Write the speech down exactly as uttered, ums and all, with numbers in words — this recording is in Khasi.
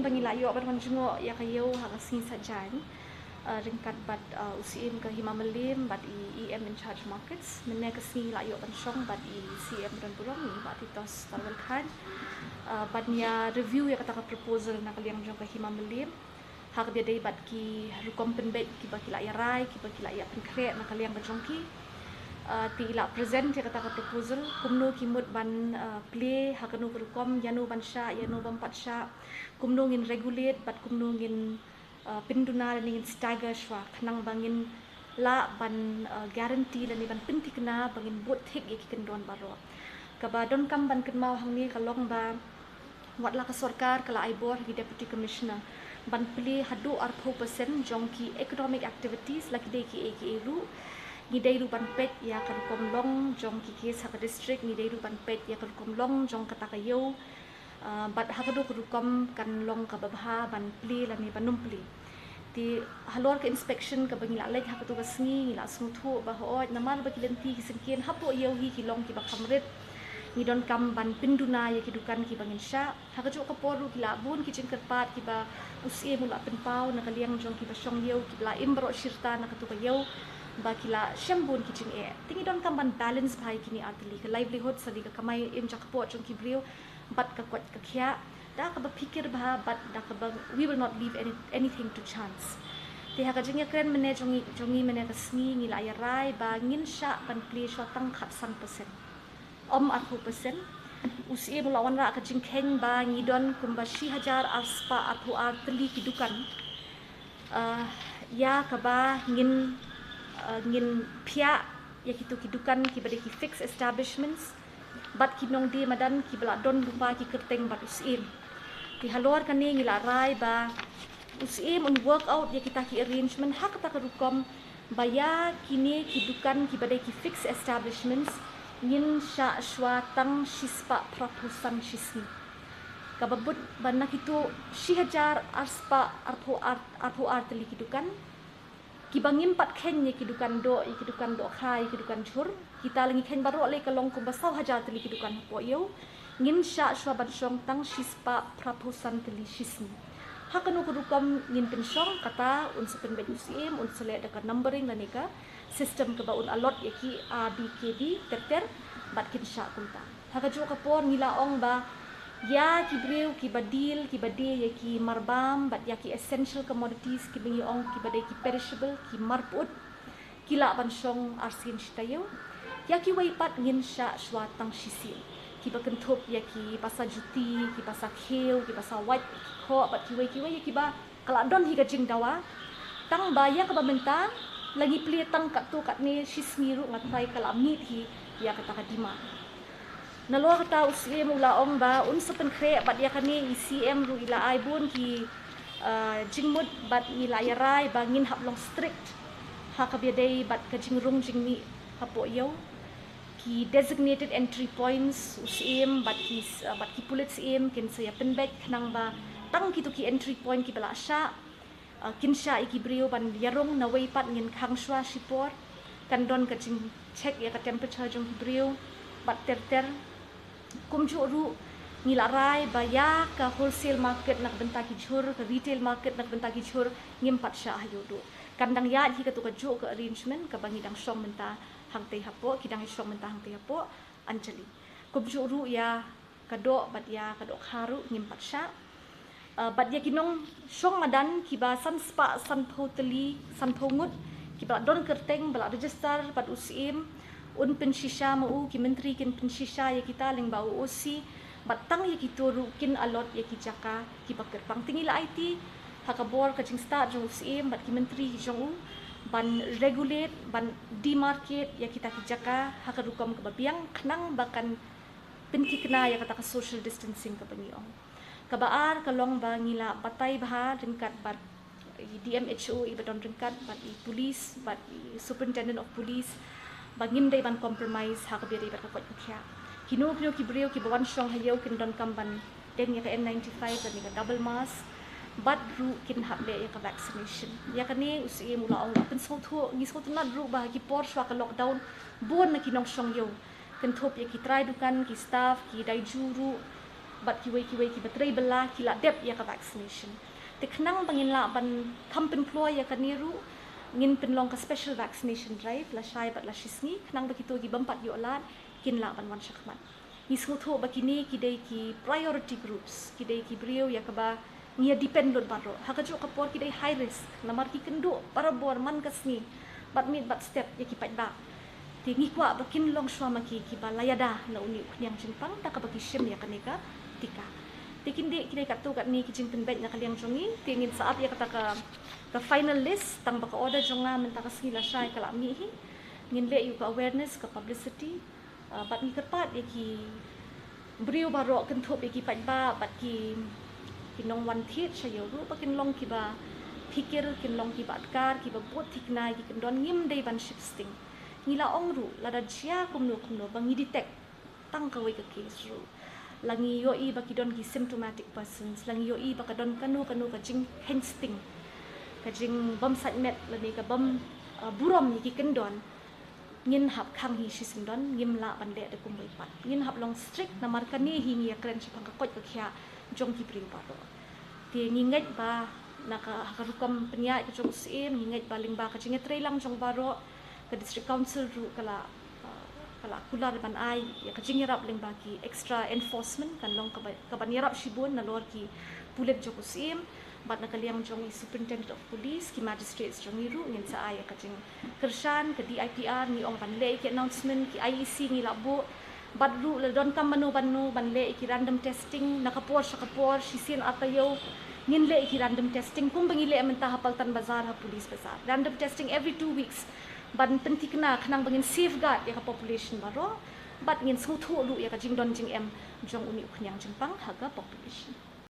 Ba ngi la ïoh ban wan jngoh ïa ka ïew ha ka sngi Saitjaiñ, uh, ryngkat bad, uh, u Syiem ka Hima Mylliem bad i E M in charge markets. Mynne ka sngi la ïoh ban shong bad i C M Donburom, i Bah Titosstarwell Chyne, uh, ban ïa review ïa kata ka proposal na ka liang jong ka Hima Mylliem. Ha kaba ïadei bad ki rukom pynbeit kiba ki la ïa rai, kiba ki la ïa pynkhreh na ka liang ka jong ki. Uh, te i la present ïa kata ka proposal, kumno ki mut ban, uh, plie, ha kano ka rukom, ïano ban shah, ïano bym pat shah, kumno ngin regulate bad kumno ngin, uh, pynduna lane ngin stagger shuwa, khnang ba ngin lah ban, uh, guarantee lane ban pynthikna ba ngin bud thik ïa ki kyndon baroh. Kaba donkam ban kynmaw hangne ka long ba wat la ka sorkar ka la ai bor ha ki Deputy Commissioner ban plie haduh arphew percent jong ki economic activities, la ki dei kiei kiei ruh. Ngi dei ruh ban peit ïa ka rukom long jong ki case ha ka district, ngi dei ruh ban peit ïa ka rukom long jong kata ka ïew. Uh, bad ha kano ka rukom kan long kaba bha ban plie lane ban ym plie. Te halor ka inspection kaba ngi la leit ha katu ka sngi, ngi la sngewthuh ba hooid namar ba ki lynti ki syngkien hapoh ïew hi ki long kiba kham rit. Ngi donkam ban pynduna ïa ki dukan kiba ngin shah. Ha kajuh ka por ruh ki la bun ki jingkyrpad kiba u Syiem u la pynpaw na ka liang jong kiba shong ïew, kiba la im baroh shirta na katu ka ïew, ba ki la shem bun ki jingeh. Te ngi donkam ban balance bha ïa kine artylli, ka livelihood, sa dei ka kamai im jakpoh jong ki briew bad ka koit ka khiah, da kaba phikir bha bad da kaba we will not leave any, anything to chance. Te ha ka jingïakren mynne jong ngi, jong ngi mynne ka sngi, ngi la ïa rai ba ngin shah ban plie shuwa tang khatsan percent, ym arphew percent. U Syiem u la wanrah ka jingkheiñ ba ngi don kumba shi hajar arspah arphew ar tylli ki dukan, uh, ïa kaba ngin, uh, ngin phiah ïa kitu ki dukan kiba dei ki fixed establishments bad ki nongdie madan kiba la don lypa ki kyrteng bad u Syiem. Te halor kane ngi la rai ba u Syiem un work out ïa kita ki arrangement ha kata ka rukom ba ïa kine ki dukan kiba dei ki fixed establishments ngin shah shuwa tang shispah phraphew san shisngi. Kaba bud ba na kitu shi hajar arspah arphew ar, arphew ar tylli ki dukan, kiba ngim pat kheiñ ïa ki dukan doh, ïa ki dukan dohkha, ïa ki dukan jhur, kita la ngi kheiñ baroh lei ka long kumba saw hajar tylli ki dukan hapoh ïew, ngin shah shuwa ban shong tang shispah phraphew san tylli shisngi. Ha kano ka rukom ngin pynshong, kata un sa pynbeit u Syiem, un sa leh da ka numbering lane ka system kaba un allot ïa ki A, B, C, D ter ter bad kin shah kumta. Ha kajuh ka por ngi la ong ba ïa ki briew kiba deal, kiba die ïa ki marbam bad ïa ki essential commodities kiba ngi ong kiba dei ki perishable, ki marput, ki lah ban shong arsien shi taïew. Ïa kiwei pat ngin shah shuwa tang shisien, kiba kynthup ïa ki basa juti, ki basa khiew, ki basa wait, ki khoh bad kiwei kiwei ïa kiba ka la don hi ka jingdawa. Tang ba ïa kaba mynta la ngi plie tang katto katne shisngi ruh nga tharai ka la meet hi ïa kata ka demand. Nalor kata u Syiem u la ong ba un sa pynkhreh bad ïa kane i C M ruh i la ai bun ki, uh, jingmut bad i la ïa rai ba ngin hap long strict ha kaba ïadei bad ka jingrung jingmih hapoh ïew. Ki designated entry points u Syiem bad ki, uh, bad ki pulit Syiem kin sa ïa pynbeit khnang ba tang kitu ki entry point kiba la shah, uh, kin shah ïa ki briew ban ïarung, nawei pat ngin khang shuwa shipor, kan don ka jingcheck ïa ka temperature jong ki briew bad ter ter. Kumjuh ruh ngi la rai ba ïa ka wholesale market na ka bynta ki jhur, ka retail market na ka bynta ki jhur, ngim pat shah ha ïew duh. Kan dang ïaid hi katu kajuh ka arrangement kaba ngi dang shong mynta hangtei hapoh, ki dang ïa shong mynta hangtei hapoh Anjali. Kumjuh ruh ïa ka doh bad ïa ka dohkha ruh ngim pat shah. Uh, bad ïa ki nongshong madan kiba san spah sanphew tylli, sanphew ngut, kiba la don kyrteng, ba la register bad u Syiem, un pynshisha ma u, ki myntri kin pynshisha ïa kita lyngba u O C, bad tang ïa kito ruh kin allot ïa ki jaka kiba kyrpang. Te ngi la aiti ha ka bor ka jingstad jong u Syiem bad ki myntri jong u ban regulate, ban demarcate ïa kita ki jaka ha ka rukom kaba biang khnang ba kan pynthikna ïa kata ka social distancing kaba ngi ong. Kaba ar ka long ba ngi la batai bha ryngkat bad i D M H O iba don ryngkat bad i police bad i superintendent of police ba ngim dei ban compromise ha kaba ïadei bad ka koit ka khiah. Kino kino ki briew kiba wan shong ha ïew kin donkam ban deng ïa ka N ninety-five lane ka double mask bad ruh kin hap leh ïa ka vaccination. Ïa kane u Syiem u la ong, la pynsngewthuh, ngi sngewtynnat ruh ba ha ki por shuwa ka lockdown bun na ki nongshong ïew, kynthup ïa ki trai dukan, ki staff, ki daiju ruh, bad kiwei kiwei kiba trei bylla ki la dep ïa ka vaccination. Te khnang ba ngin lah ban kham pynkloi ïa kane ruh, ngin pynlong ka special vaccination drive lashai bad lashisngi, khnang ba kito kibym pat ïoh lad kin lah ban wan shakhmat. Ngi sngewthuh ba kine ki dei ki priority groups, ki dei ki briew ïa kaba ngi ïa depend lut baroh. Ha kajuh ka por ki dei high risk, namar ki kynduh barabor man ka sngi, bad miet bad step ïa ki paidbah. Te ngi kwah ba kin long shuwa ma ki kiba la ïada na une u khñiang jingpang da kaba ki shim ïa kane ka tika. Te kin dei, ki dei katto katne ki jingpynbeit na ka liang jong ngi. Te ngin sa ap ïa kata ka, ka final list, tang ba ka order jong nga mynta ka sngi lashai ka la mih hi. Ngin leh ïa ka awareness, ka publicity, ah, bad ngi kyrpad ïa ki briew baroh, kynthup ïa ki paidbah bad ki, ki nongwan thied sha ïew ruh, ba kin long kiba phikir, kin long kiba atkar, kiba bud thikna ïa ki kyndon, ngim dei ban shipsting. Ngi la ong ruh, lada jia kumno kumno ba ngi detect tang kawei ka case ruh, la ngi ïohi ba ki don ki symptomatic persons, la ngi ïohi ba ka don kano kano ka jingkheiñ sting, ka jingbym sait met lane ka bym, ah, burom ïa ki kyndon, ngin hap khang hi shisyndon, ngim lah ban leh da kumwei pat. Ngin hap long strict namar kane hi ngi ïakren shaphang ka koit ka khiah jong ki briew baroh. Te ngi ngeit ba na ka, ha ka rukom pynïaid ka jong u Syiem, ngi ngeit ba lyngba ka jingïatreilang jong baroh, ka District Council ruh ka la, ah, ka la kular ban ai ïa ka jingïarap lyngba ki extra enforcement, kan long kaba, kaban ïarap shibun nalor ki pulit jong u Syiem, bad na ka liang jong i Superintendent of Police, ki magistrates jong ngi ruh, ngin sa ai ïa ka jingkyrshan, ka D I P R, ngi ong ban leh ïa ki announcement, ki I E C ngi la buh, bad ruh la donkam mano mano ban leh ïa ki random testing, na ka por sha ka por, shisien ar taïew, ngin leh ïa ki random testing, kumba ngi leh mynta ha Paltan Bazar, ha Police Bazar. Random testing every two weeks, ban pynthikna khnang ba ngin safeguard ïa ka population baroh, bad ngin sngewthuh ruh ïa ka jingdon jingem jong une u khñiang jingpang ha ka population.